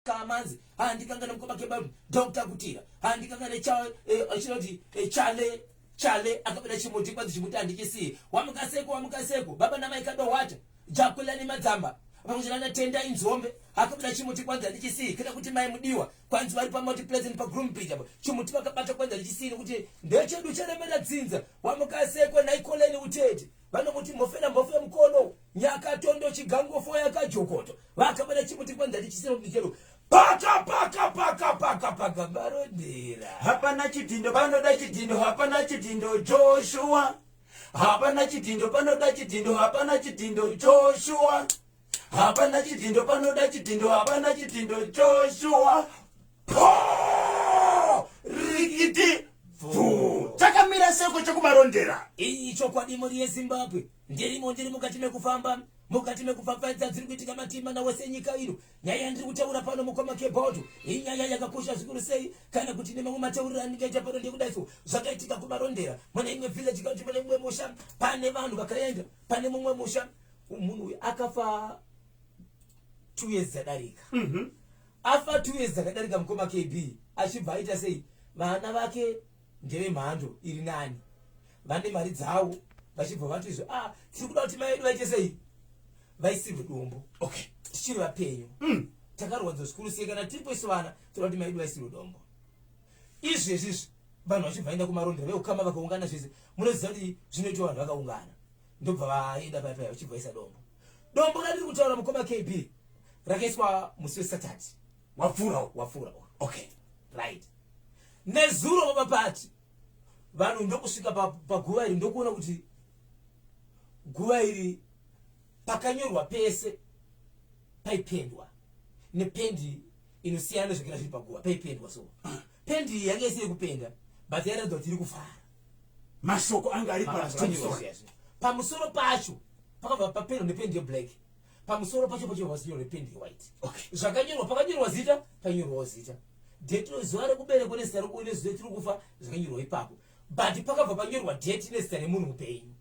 Kamanzi handikangane mukoma Kebab Dr Kutira handikangane cha eh, chinoti eh, Chale Chale akabuda chimuti kwanzi chimuti handichisiyi wamukaseko wamukaseko baba namai Kadohwata Jakulani Madzamba pamwe na Tenda Inzombe akabuda chimuti kwanzi handichisiyi kana kuti mai Mudiwa kwanzi vari paMount Pleasant paGroom Bridge apo chimuti vakabata kwanzi handichisiyi nekuti ndechedu charemera dzinza wamukaseko naikoleni utete vanomuti mhofela mhofu yemukono nyakatondo chigango foya kajokoto vakabada chimuti kwanzi handichisina kuti chero paka paka paka paka paka marondera hapana chidhindo panoda chidhindo hapana chidhindo joshua hapana chidhindo panoda chidhindo hapana chidhindo joshua hapana chidhindo panoda chidhindo hapana chidhindo joshua po rikiti bvu chakamira seko chekumarondera iyi chokwadi mhuri yezimbabwe ndirimo ndiri mukati mekufamba mukati mekupfapfaidza dziri kuitika matima nawese nyika ino nyaya yandiri kutaura pano mukoma kebhoto inyaya yakakosha zvikuru sei kana kuti nemamwe matauriro andingaita pano ndekudaiso zvakaitika kumarondera mune imwe village kana kuti mune mumwe musha pane vanhu vakaenda pane mumwe musha munhu uyu akafa two years dzadarika mm -hmm. afa two years dzakadarika mukoma kb achibva aita sei vana vake ndevemhando iri nani vane mari dzavo vachibva vati izvo ah tiri kuda kuti mai vedu vaite sei vaisirwe dombo okay tichiri vapenyu Takarwadzwa zvikuru sei kana tiripo isu vana toda kuti mai vedu vaisirwe dombo izvezvi izvi vanhu vachibva vaenda kumarondera veukama vakaungana zvese munoziva kuti zvinoitwa vanhu vakaungana ndobva vaenda paya paya vachibva vaisa dombo dombo randiri kutaura mukoma kb rakaiswa musi wesaturday wapfuura wapfuura okay right nezuro baba pati vanhu ndokusvika paguva iri ndokuona kuti guva iri pakanyorwa pese paipendwa nependi inosiyana nezvakira zviri paguva paipendwa so pendi iyi yanga isiri kupenda but yairatidza kuti iri kufara mashoko anga ari pamusoro pacho pakabva papendwa nependi yeblack pamusoro pacho pacho pasinyorwa nependi yewhite okay. zvakanyorwa pakanyorwa zita painyorwawo zita date zuva rekuberekwa nezita nezuva tiri kufa zvakanyorwa ipapo but pakabva panyorwa date nezita remunhu mupenyu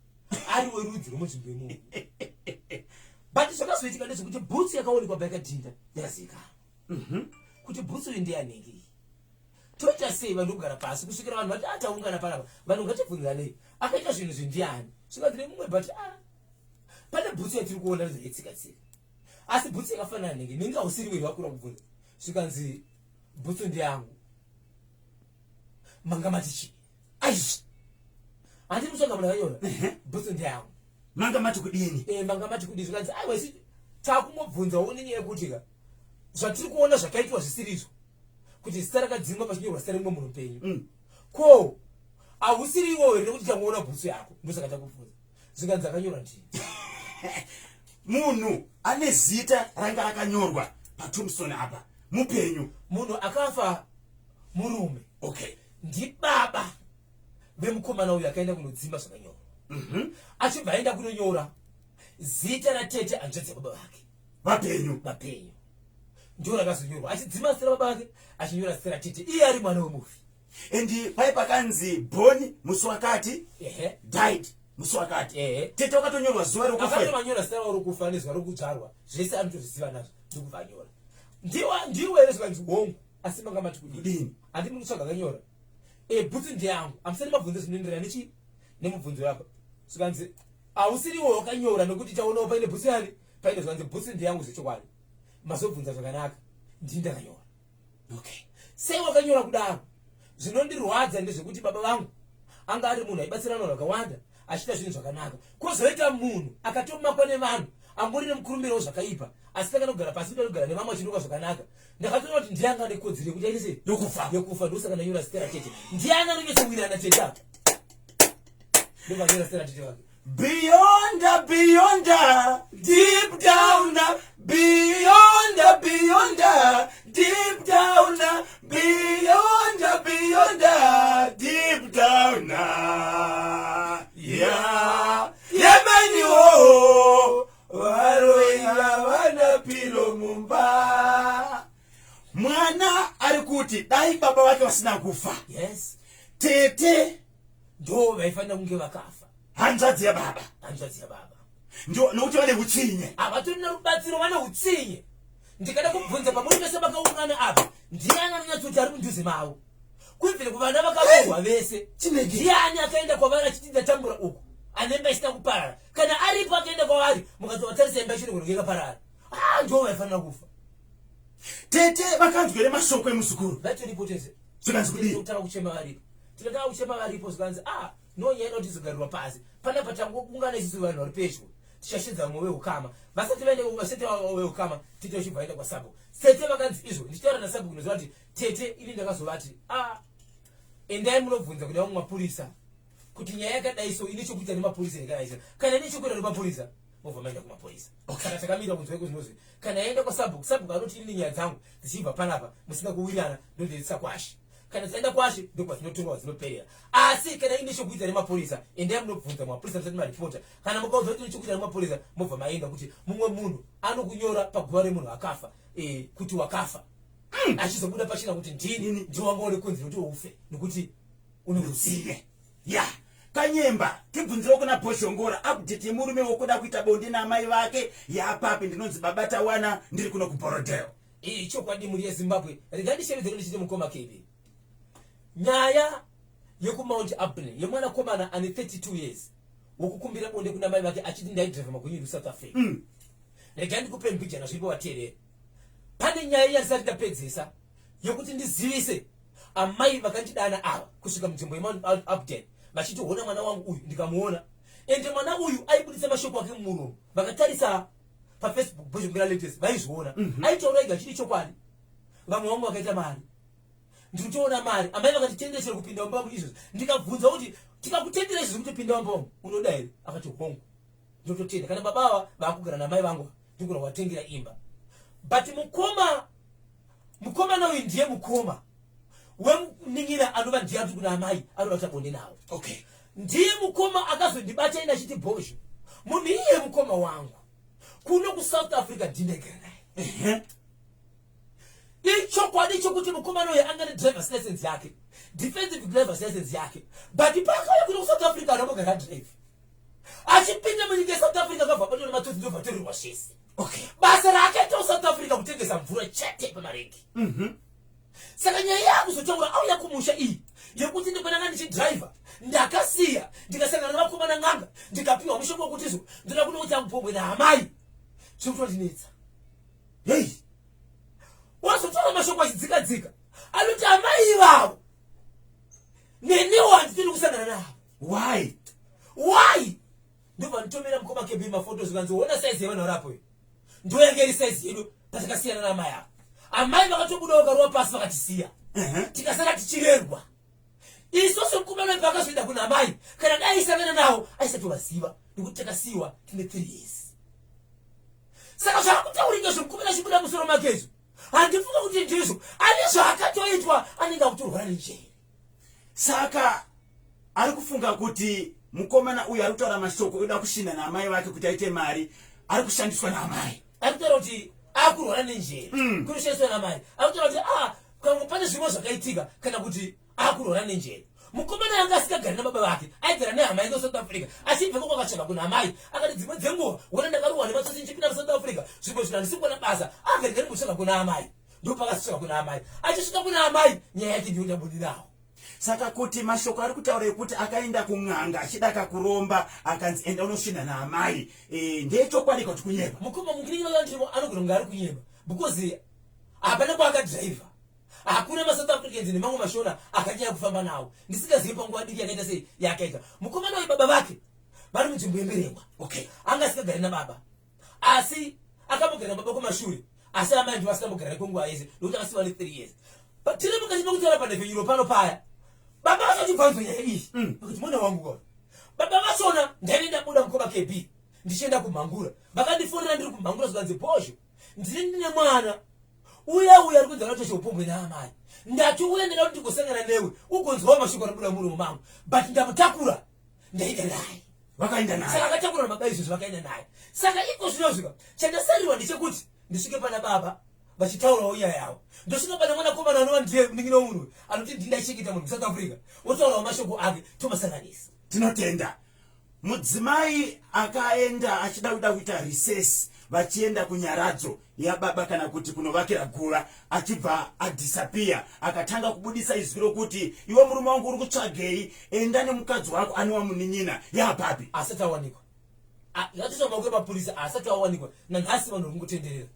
ari werudzi rwemunzvimbo imomo but zvakazoitika ndezvekuti bhutsu yakaonekwa payakadhinda yakazivikanwa kuti bhutsu iyi ndeyanenge iyi toita sei vanhu kugara pasi kusvikira vanhu vati ataungana ah, panapa vanhu ngatibvunziranei akaita zvinhu izvi ndiani zvikanzi nemumwe but ah, pane bhutsu yatiri kuona yetsika tsika asi bhutsu yakafanana nenge nenge hausiri weri vakura kubvunza zvikanzi bhutsu ndeyangu manga mati chii aizvi handiri kutsvaga munhu akanyora bhutsu ndeyangu manga mati kudini e, manga mati kudini zvikanzi aiwa isi takungobvunzawo nenyaya yekuti ka zvatiri kuona zvakaitwa zvisiri izvo kuti zita rakadzimwa pachinyorwa zita remumwe munhu mupenyu mm. ko hausiri iwowo here nekuti tangoona bhutsu yako ndosaka takubvunza zvikanzi akanyorwa ndini munhu ane zita ranga rakanyorwa patombstone apa mupenyu munhu akafa murume okay ndibaba vemukomana uyu akaenda kunodzima zvakanyorwa mm -hmm. achibva aenda kunonyora zita ratete hanzvadzi yababa vake vapenyu vapenyu ndio rakazonyorwa achidzima zita rababa vake achinyora zita ratete iye ari mwana wemufi and pai pakanzi born musi wakati died musi wakati tete wakatonyorwa zuva rokufaakatonyora zita ravo rokufa nezuva rokudzvarwa zvese anotozviziva nazvo ndokubva anyora ndiwa ndiwe here zvikanzi hongu asi manga mati kudini handi muri kutsvaga akanyora e bhutsu ndeyangu hamusati mabvunze zvinoenderana nechi nemubvunzo yako zvikanzi hausiriwo wakanyora nekuti taonawo paine bhutsu yani paine zvikanzi bhutsu ndeyangu zvechokwadi mazobvunza zvakanaka ndini ndakanyora okay sei wakanyora kudaro zvinondirwadza ndezvekuti baba vangu anga ari munhu aibatsira vanhu vakawanda achiita zvinhu zvakanaka kwozoita munhu akatomakwa nevanhu angori nemukurumbirawo zvakaipa asi takanogara pasi kuti anogara nevamwe achiruka zvakanaka ndakatoona kuti ndiye anga nekodzero yekuti aite sei yokufa yokufa ndosaka ndanyora zita ratete ndiye anga anonyatsowirana tete apa ndovanyora zita ratete vake Beyond, beyond, deep down, beyond, beyond, deep down, beyond, beyond, deep down. Yeah, yemeni wo, varoyi havana pilo mumba. Mwana ari kuti dai baba vake vasina kufa. Yes. Tete ndo vaifanira kunge vakafa hanzvadzi yababa hanzvadzi yababa nokuti vane utsinye havatorina rubatsiro vane utsinye Ndikada kubvunza pamuri mese makaungana apa, ndiani anonyatsoti ari mudhuze mavo? Kubvira kuvana vakarohwa vese, ndiani akaenda kwavari achiti ndatambura uku, ane imba isina kuparara? Kana aripo akaenda kwavari, mukatovatarisa imba ichiri kunge yakaparara, ah, ndivo vaifanira kufa. Tete vakanzwere mashoko emuzukuru. Vatoripo tete. Zvikanzi kudii? Kutanga kuchema varipo. Tikatanga kuchema varipo zvikanzi ah, no nyaya inoti izogarirwa pasi. Panapa tangoungana isusu vanhu vari pedyo. Tichashedza vamwe veukama. Vasati vaende vasati veukama, tete vachibva vaenda kwasabhuku. Tete vakanzi izvo, ndichitaura nasabhuku ndinoziva kuti tete ini ndakazovati ah, endai munobvunza kuda vamwe mapurisa kuti nyaya yakadai so ine chokuita nemapurisa yakadai so. Kana ine chokuita nemapurisa mobva maenda kumapurisa. Saka takamira kunzwa iko zvinozwi kana yaenda kwasabhuku, sabhuku anoti ini nyaya dzangu dzichibva panapa musina kuwirirana ndondoendesa kwashe. Kana dzaenda kwashe ndokwadzinotongwa kwadzinoperera. Asi kana ine chokuita nemapurisa endai munobvunza mapurisa musati maripota. Kana mukaudzwa kuti ine chokuita nemapurisa mobva maenda kuti mumwe munhu anokunyora paguva remunhu akafa kuti wakafa. Achizobuda pachena kuti ndini ndiwe wanga uri kunzi kuti ufe nekuti une utsinye. Ya Kanyemba, tibvunzirewo kuna Bhozhongora update yemurume wokuda kuita bonde naamai vake yaapapi. Ndinonzi Baba Tawana, ndiri kuno kuBorodale. Iyi chokwadi mhuri yeZimbabwe, regai ndishevedzere ndichiti mukoma KB. Nyaya yekuMount Abney yemwanakomana ane 32 years wokukumbira bonde kuna mai vake achiti ndaidhiraivha magonyeti kuSouth Africa. Regai ndikupe mbijana zviripo vateereri. Pane nyaya yandisati ndapedzesa yekuti ndizivise amai vakandidana ava kusvika munzvimbo yeMount Abden vachiti hona mwana wangu uyu, ndikamuona. Ende mwana uyu aibudisa mashoko ake mumuromo. Vakatarisa paFacebook Bhozhongora latest vaizviona. Aitaura ega chiri chokwadi. Vamwe vangu vakaita mari, ndinotoona mari. Amai vakati tendera chero kupinda mumba wangu izvozvo. Ndikabvunza kuti tikakutendera izvozvo kuti pinda mumba wangu unoda here? Akati hongu, ndototenda. Kana baba ava vaakugara namai vangu ndikura kuvatengera imba. But mukomana uyu ndiye mukoma wemunin'ina anova ndiye ari kuna amai anoda kuita bonde navo. Ndiye mukoma akazondibata ini achiti Bhozho, munhu iye mukoma wangu kuno kuSouth Africa ndinegara naye. Ichokwadi chokuti mukomana uyu anga nedriver's license yake, defensive driver's license yake, but paakauya kuno kuSouth Africa anambogara drive. Achipinda munyika yeSouth Africa akabva abatwa nematsotsi ndobva atorerwa zvese. Basa raakaita kuSouth Africa kutengesa mvura chete pamarengi. Saka nyaya yakuzotaura auya kumusha iyi yekuti ndikwenanga ndichidhiraivha ndakasiya ndikasangana nevakomana n'anga ndikapiwa mushonga wekuti izvo ndoda kunoita mupombwe naamai, zviri kutondinetsa. Hei, wazotaura mashoko achidzika dzika anoti amai ivavo neniwo handitiri kusangana navo. Why? Why? Ndobva nditomera mukoma KB mafotos kanzi ona size yevanhu variapo iyi. Ndo yange iri size yedu patakasiyana naamai ava. Amai vakatobuda vakarova pasi vakatisiya. Tikasara tichirerwa. Isusu mukomana wedu paakazoenda kuna amai, kana dai aisangana navo aisatovaziva nekuti takasiyiwa tine 3 years. Saka zvakutaurika zvemukomana achibuda musoro make izvo, handifunga kuti ndizvo. Ane zvaakatoitwa anenge akutorwara nenjere. Saka ari kufunga kuti mukomana uyu ari kutaura mashoko oda kushinda naamai vake kuti aite mari, ari kushandiswa naamai. Ari kutaura kuti akurwara nenjere, kunoshandiswa naamai. Ari kutaura kuti kana pane zvimwe zvakaitika kana kuti akurwara nenjere. Mukomana anga asikagari nababa vake, aigara nehama yake kuSouth Africa. Achibva ikoko akatsvaka kuna amai, akati dzimwe dzenguva wona ndakarohwa nematsotsi ndichipinda muSouth Africa, zvimwe zvinhu handisi kuwana basa, akarega ndimbotsvaka kuna amai. Ndopakasvika kuna amai. Achisvika kuna amai nyaya yake ndiyo ndabudirawo. Saka kuti mashoko ari kutaura ekuti akaenda kun'anga achida kakuromba akanzi enda unosvinha naamai, ndeyechokwadi kuti kunyeba? Mukoma mukiringi vakandirimo anogona kunge ari kunyeba because hapana kwaakadhiraivha. Hakuna maSouth Africans nemamwe mashona akanyanya kufamba nawo. Ndisingazivi panguva diki yakaita sei yakaita. Mukomana uyu baba vake vari munzvimbo yeMberengwa. Anga asingagari nababa. Asi akambogara nababa kumashure. Asi amai ndivo vasingambogara naye kwenguva yese nekuti akasiwa ne 3 years. But tiri mukati mekutaura panhepfenyuro pano paya. Baba vasati bvanzwa nyaya iyi. Vakati mwana wangu kwa. Baba vachona ndaive ndabuda mukoma KB ndichienda kumhangura. Vakandifonera ndiri kumhangura zvikanzi Bhozho ndini ndine mwana uya uya ari kunzi anotoita upombwe naamai. Ndati uya ndinoda kuti ndigosangana newe ugonzwawo mashoko anobuda muromo mangu. But ndamutakura ndaenda naye. Vakaenda naye. Saka akatakura nababa izvozvo vakaenda naye. Saka iko zvinozvika chandasarirwa ndechekuti ndisvike pana baba vachitaurawo nyaya yavo. Ndosvika pana mwanakomana anova ndiye munin'ina wemunhu anoti ndini ndaichengeta munhu kuSouth Africa, wotaurawo mashoko ake tomasanganisa. Tinotenda. Mudzimai akaenda achida kuda kuita recess. Vachienda kunyaradzo yababa kana kuti kunovakira guva, achibva adisappear, akatanga kubudisa izwi rokuti, "Iwe murume wangu, uri kutsvagei? Enda nemukadzi wako anova munin'ina." Yapapi? Asati awanikwa. Yatoiswa maoko emapurisa, asati awanikwa nanhasi. Vanhu vari kungotenderera.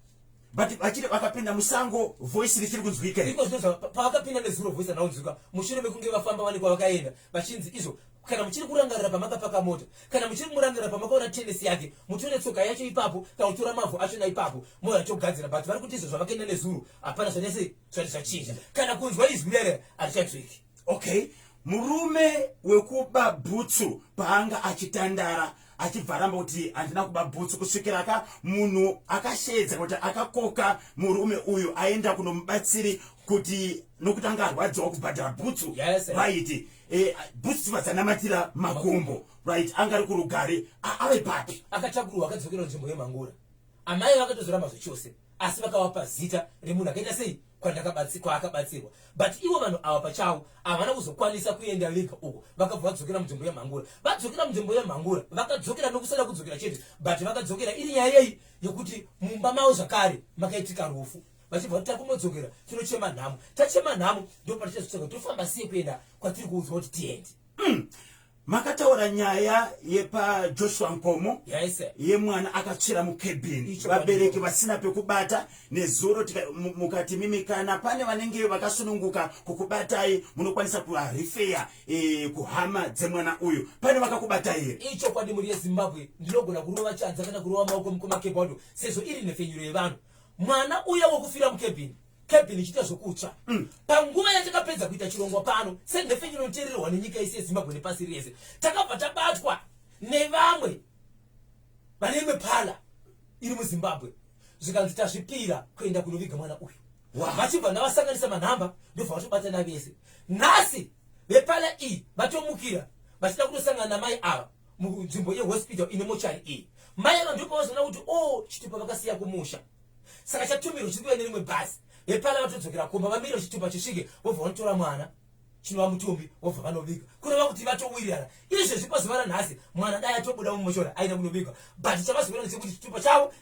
But vachiri vakapinda musango, voice richiri kunzwika here? Iko zvino pavakapinda nezuro, voice hanaunzwika. Mushure mekunge vafamba vanikwa, vakaenda vachinzi izvo, kana muchiri kurangarira pamakapaka mota, kana muchiri kumurangarira pamakaona tenesi yake, mutore tsoka yacho ipapo kana kutora mavhu achona ipapo, moyo achogadzira. But vari kuti izvo zvavakaenda nezuro hapana zvanese zvati zvachinja, kana kunzwa izwi rere harichanzwiki. Okay, murume wekuba bhutsu paanga achitandara, achibva aramba kuti handina kuba bhutsu, kusvikira ka munhu akasheedza kuti akakoka murume uyu aenda kunomubatsiri kuti nokuti anga arwadziwa kubhadhara bhutsu. Right, bhutsu dzibva dzanamatira makumbo, right? Anga ari kurugare, ave papi? Akatakurwa, akadzokera nzvimbo yemhangura. Amai vakatozoramba zvechose, asi vakavapa zita remunhu akaita sei kwaakabatsirwa. But ivo vanhu ava pachavo havana kuzokwanisa kuenda vega uko, vakabva vadzokera munzvimbo yemhangura. Vadzokera munzvimbo yemhangura, vakadzokera nokusada kudzokera chete, but vakadzokera iri nyaya yei yekuti mumba mavo zvakare makaitika rufu, vachibva kuti takumodzokera tinochema nhamo, tachema nhamo, ndo patichazotsvaka tofamba sei kuenda kwatiri kuudzwa kuti tiende. Makataura nyaya yepaJoshua Nkomo yemwana akatsvira mukebhini, vabereki vasina pekubata. Nezuro mukati mimi kana pane vanenge vakasununguka kukubatai, munokwanisa kuvarefeya kuhama dzemwana uyu. Pane vakakubatai here? Ichokwadi, mhuri yeZimbabwe, ndinogona kurova chanza kana kurova maoko, mukoma Kebado, sezvo iri nhepfenyuro yevanhu. Mwana uya wokufira mukebhini, kebhini ichiita zvokutsva, panguva yatakapedza kuita chirongwa pano senhepfenyuro inoteererwa nenyika yese yeZimbabwe nepasi rese, takabva tabatwa nevamwe vane imwe parlour iri muZimbabwe, zvikanzi tazvipira kuenda kunoviga mwana uyu. Vachibva ndavasanganisa manhamba, ndobva vatobatana vese. Nhasi veparlour iyi vatomukira vachida kutosangana namai ava munzvimbo yehospital ine mochari iyi. Mai ava ndopavazoona kuti o oh, chitupa vakasiya kumusha, saka chatumirwa, chiri kuuya nerimwe bhazi. Veparlour vatodzokera kumba, vamirira chitupa chisvike, vobva vanotora mwana chinova mutumbi, vobva vanoviga. Kureva kuti vatowirirana. Izvezvi pazuva ranhasi mwana dai atobuda mumochora aenda kunoviga, but chavazoona ndechekuti chitupa chavo